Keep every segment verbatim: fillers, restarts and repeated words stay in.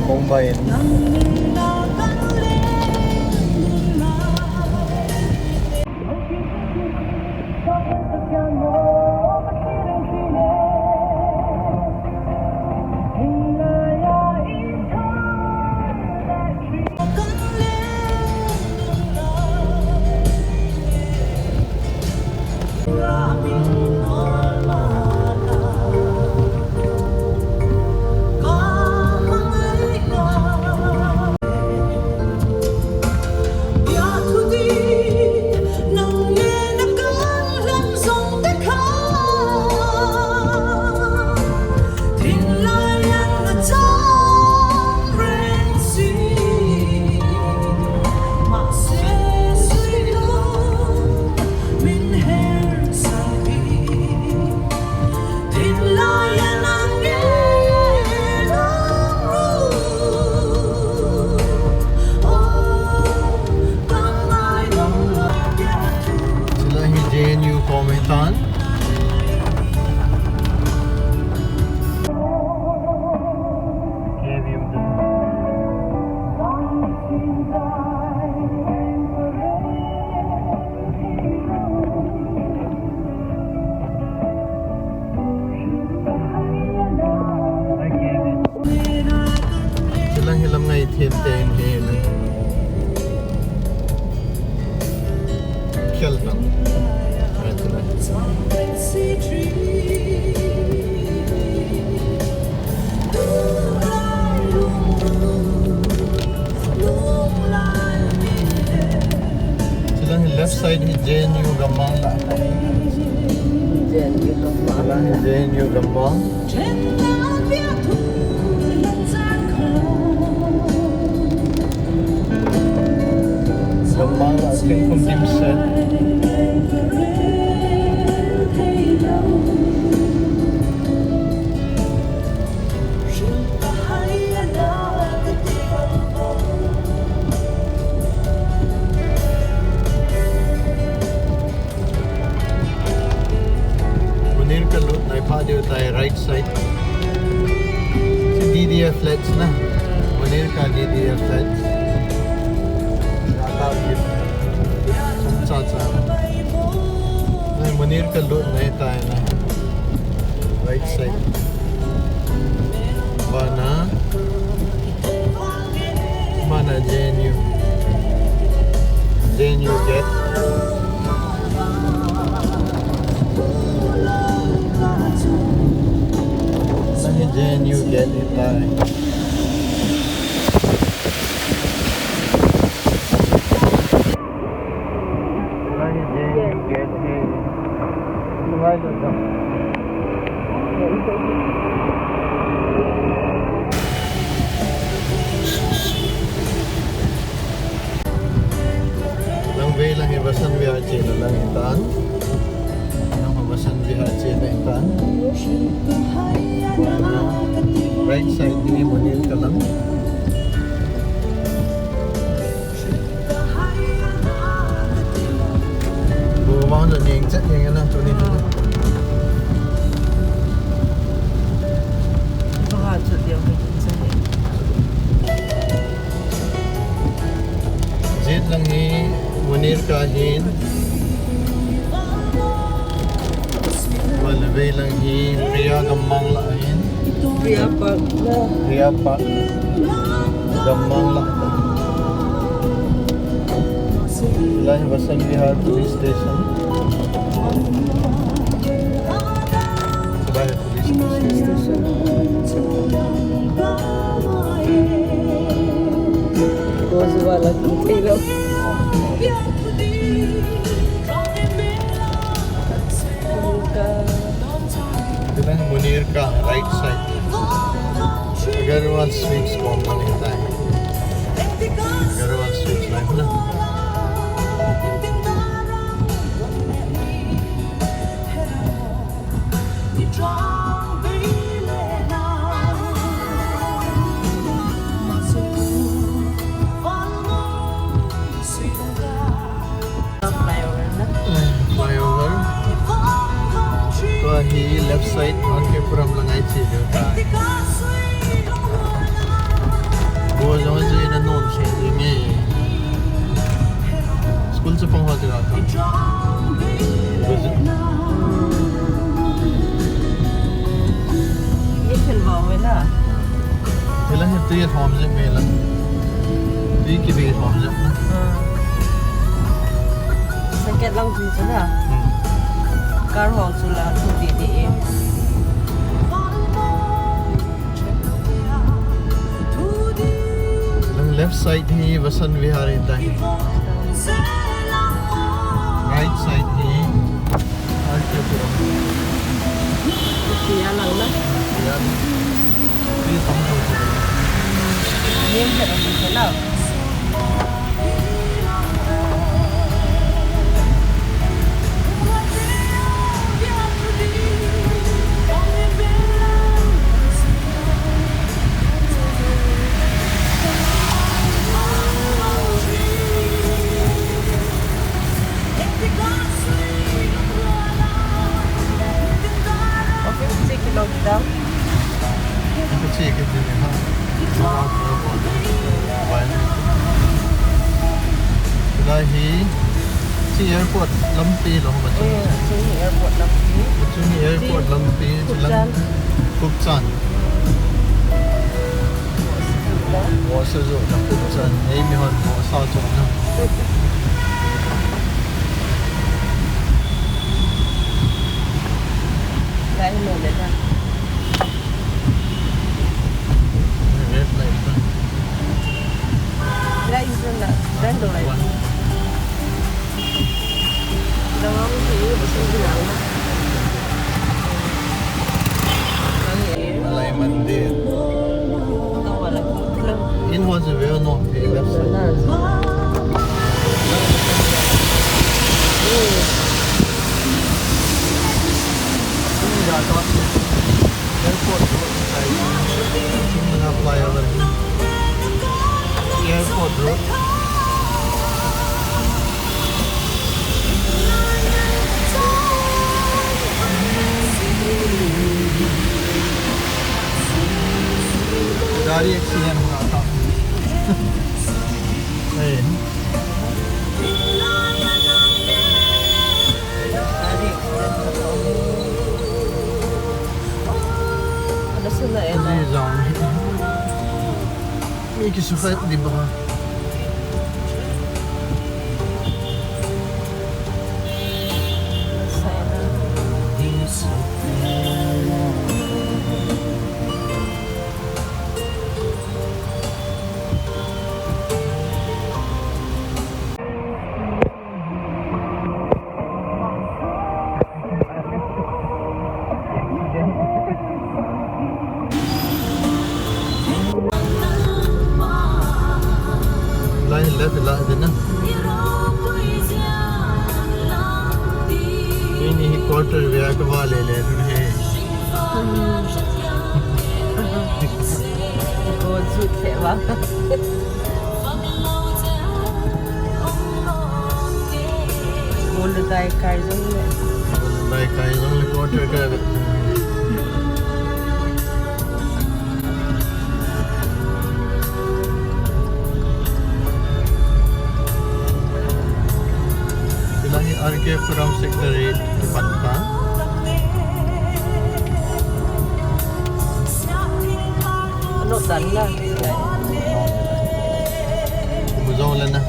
Mumbai. Chule hi J N U kom ahitan. Chilang hilam ngai thim te in hi na. Khel tam. Right, right. Chilang hi left side hi J N U gammang la. J N U gammang. Chilang hi J N U gammang. Gammang la, thingphung dimset. Munirka lut nai pha diu tai, right side. Hiche D D A flats na. Munirka D D A flats. Cha cha. Nai Munirka lut nai tai na. Right side. Bana. Bana J N U. J N U gate. Bana J N U gate hitai. Bana J N U gate hi. Lungai lou jong. Lang vei lang hi Vasant Vihar chena lang hitan. Lang hi Vasant Vihar chena hitan. Right side hi Munirka lang. Bou vang jong neng chet neng na tuni. Bang a chet diu ni chet ni. Jet lang hi Munirka hin. Val vei lang hi Priya gammang la hin. Priya Park la. Priya Park gammang la. Lai Vasant Vihar Police Station. Sabai Police Station. Ko zuwa la ki thei lou. Munirka. Munirka, right side. Agarwal Sweets kom lang hitai. Agarwal Sweets lang na. Flyover. Tua hi left side, Ankepuram lang a i che diu tai. Tui thom jep me lang. Tui kibe thom jep na. Ah. Sakhet lang tui chu na. Hmm. Car ho chu la thu di di e. Lang left side hi Vasant Vihar in tai. Right side hi Arke Puram. Kya lang na? Kya. Ye tam to. Ye hai office hai na? Office che kilo kidang. Che kiding ha. Bai. Lai hi, chi airport lampi lo ma chu. Eh, chu hi airport lampi. Chu hi airport lampi, chu lam. Khupchan. Khupchan. Bo sa jo na Khupchan. Ei mi hon bo sa jo na. Lai hi mo le na. Red light pa. Lai hi na. Dan do lai. One. Malai Mandir. In ho chu ve nom thei leh. Airport road side. Chingmanga flyover. Airport road. Gari accident hua tha. Hey. Gari accident hua tha. Ada sana eh. Ni jong. Mi kisukha di ba? Line left la dena. Ini quarter vea kava le le dun he. Go jut le va. Bol dai kai jong le. Bol dai kai jong le quarter ka. Ila hi R K Puram Secretariat kipat ta. Ano dan na. Bujong le na.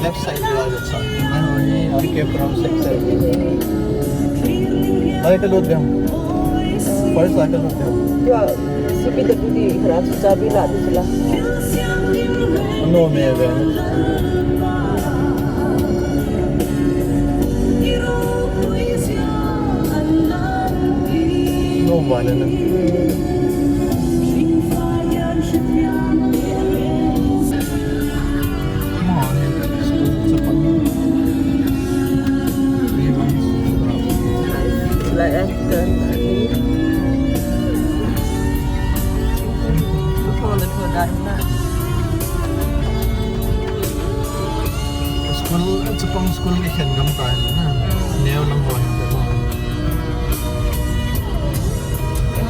Left side, left side. Ano ni, R K Puram Secretariat. Lai ka lut ding. First lai ka lut ding. Tua, C P W D, hara su chabi la di sila. Ano me ve. No vale na. School, chapang school kikhen gam ta hi na. Neo lang ho hin te mo.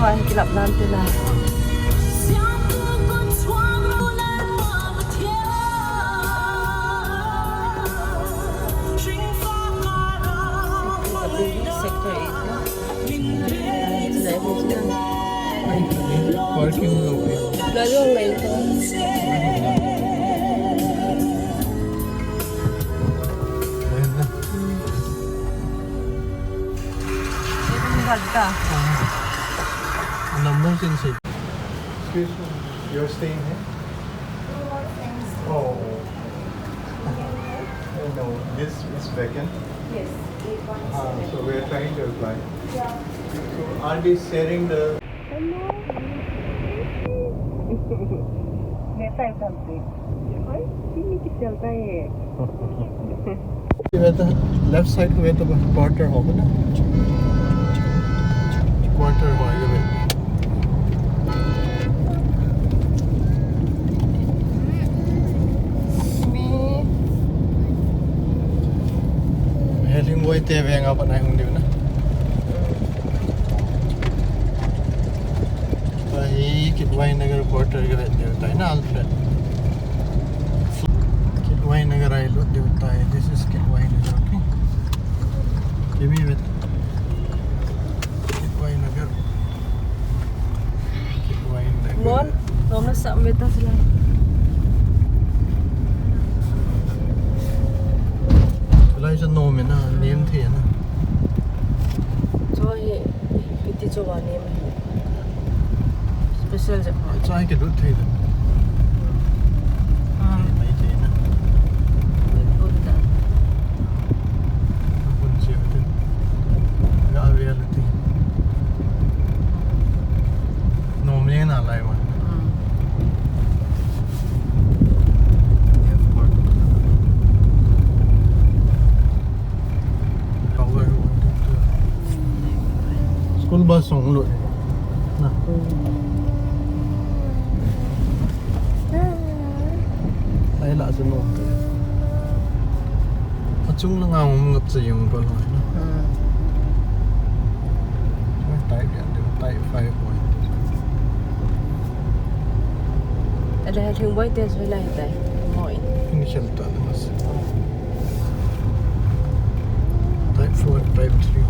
Hoi, kilap nan te na. Sector eight na. Parking lot. Ayun, ngayon ko. Number change. Excuse me, you're staying here? Oh. No, this is vacant. Yes, eight one seven. Ah, so we are trying to apply. Yeah. So are they sharing the Hello. Left side ko veta, left side ko veta quarter hoga na. Quarter hoga veta. Healing boy te ve nga pa na hung diu na. Tua hi Kitwai Nagar quarter ka vet diu tai na, Alfred. Kitwai Nagar a i lut diu tai. This is Kitwai Nagar, okay? Kimi vet. Kitwai Nagar. Kitwai Nagar. Mon, nom na sa meta sila. Lai sa nom na, nem the na. Cho hi, piti cho wa nem. Special jep. Chai ke lut thei da. Hmm. Mai thei na. Lut da. Kun che ute. Ga ve lut. Nom le na lai ma. Hmm. Airport. School bus song lut. Na. Ai la sunu. Achung langa um ngap cha yung ko lo na. Hmm. Type yan, type five point. Ada ha thing boy te so lai tai. Moi. Initial ta na mas. Type four, type three.